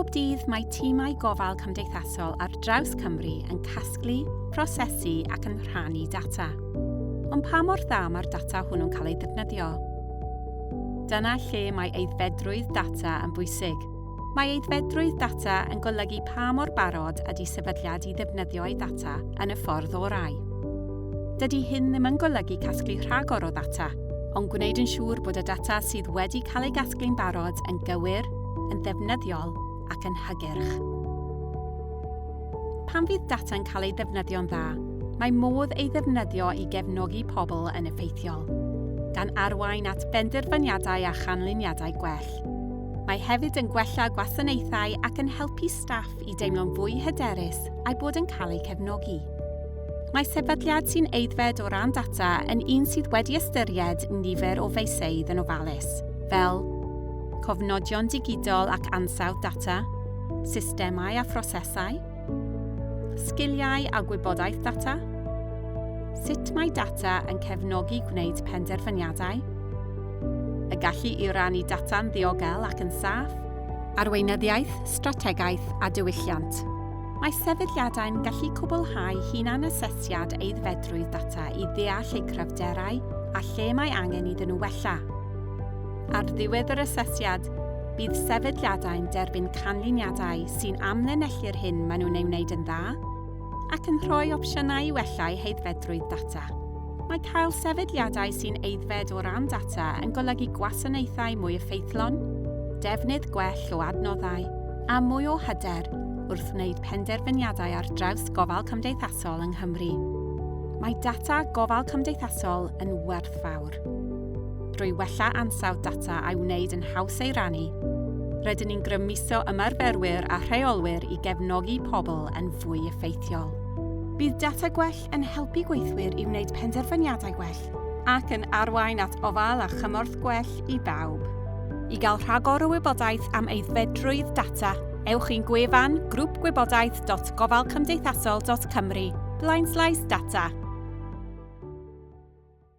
Bob dydd mae timau gofal cymdeithasol ar draws Cymru yn casglu, prosesu ac yn rhannu data. Ond pa mor dda mae'r data hwnnw'n cael ei ddefnyddio? Dyna lle mae aeddfedrwydd data yn bwysig. Mae aeddfedrwydd data yn golygu pa mor barod ydy sefydliad i ddefnyddio ei ddata yn y ffordd orau. Dydy hyn ddim yn golygu casglu rhagor o ddata, ond gwneud yn siŵr bod y data sydd wedi cael ei gasglu'n barod yn gywir, yn ddefnyddiol ac yn hygyrch. Pan fydd data'n cael ei ddefnyddio'n dda, mae modd ei ddefnyddio i gefnogi pobl yn effeithiol, gan arwain at benderfyniadau a chanlyniadau gwell. Mae hefyd yn gwella gwasanaethau ac yn helpu staff i deimlo'n fwy hyderus a'u bod yn cael eu cefnogi. Mae sefydliad sy'n aeddfed o ran data yn un sydd wedi ystyried nifer o feiseydd yn ofalus, fel cofnodion digidol ac ansawdd data, systemau a phrosesau, sgiliau a gwybodaeth data, sut mae data yn cefnogi gwneud penderfyniadau, y gallu i rannu data'n ddiogel ac yn saff, arweinyddiaeth, strategaeth a diwylliant. Mae sefydliadau'n gallu cwblhau hunan-asesiad aeddfedrwydd data i ddeall eu cryfderau a lle mae angen iddyn nhw wella. Ar ddiwedd yr asesiad, bydd sefydliadau'n derbyn canlyniadau sy'n amlinellu'r hyn maen nhw'n ei wneud yn dda ac yn rhoi opsiynau i wella eu haeddfedrwydd data. Mae cael sefydliadau sy'n aeddfed o ran data yn golygu gwasanaethau mwy effeithlon, defnydd gwell o adnoddau, a mwy o hyder wrth wneud penderfyniadau ar draws gofal cymdeithasol yng Nghymru. Mae data gofal cymdeithasol yn werthfawr. Drwy wella ansawdd data a'i wneud yn haws ei rannu, rydyn ni'n grymuso ymarferwyr a rheolwyr i gefnogi pobl yn fwy effeithiol. Bydd data gwell yn helpu gweithwyr i wneud penderfyniadau gwell ac yn arwain at ofal a chymorth gwell i bawb. I gael rhagor o wybodaeth am aeddfedrwydd data, ewch i'n gwefan grwpgwybodaeth.gofalcymdeithasol.cymru, blaenslaes data.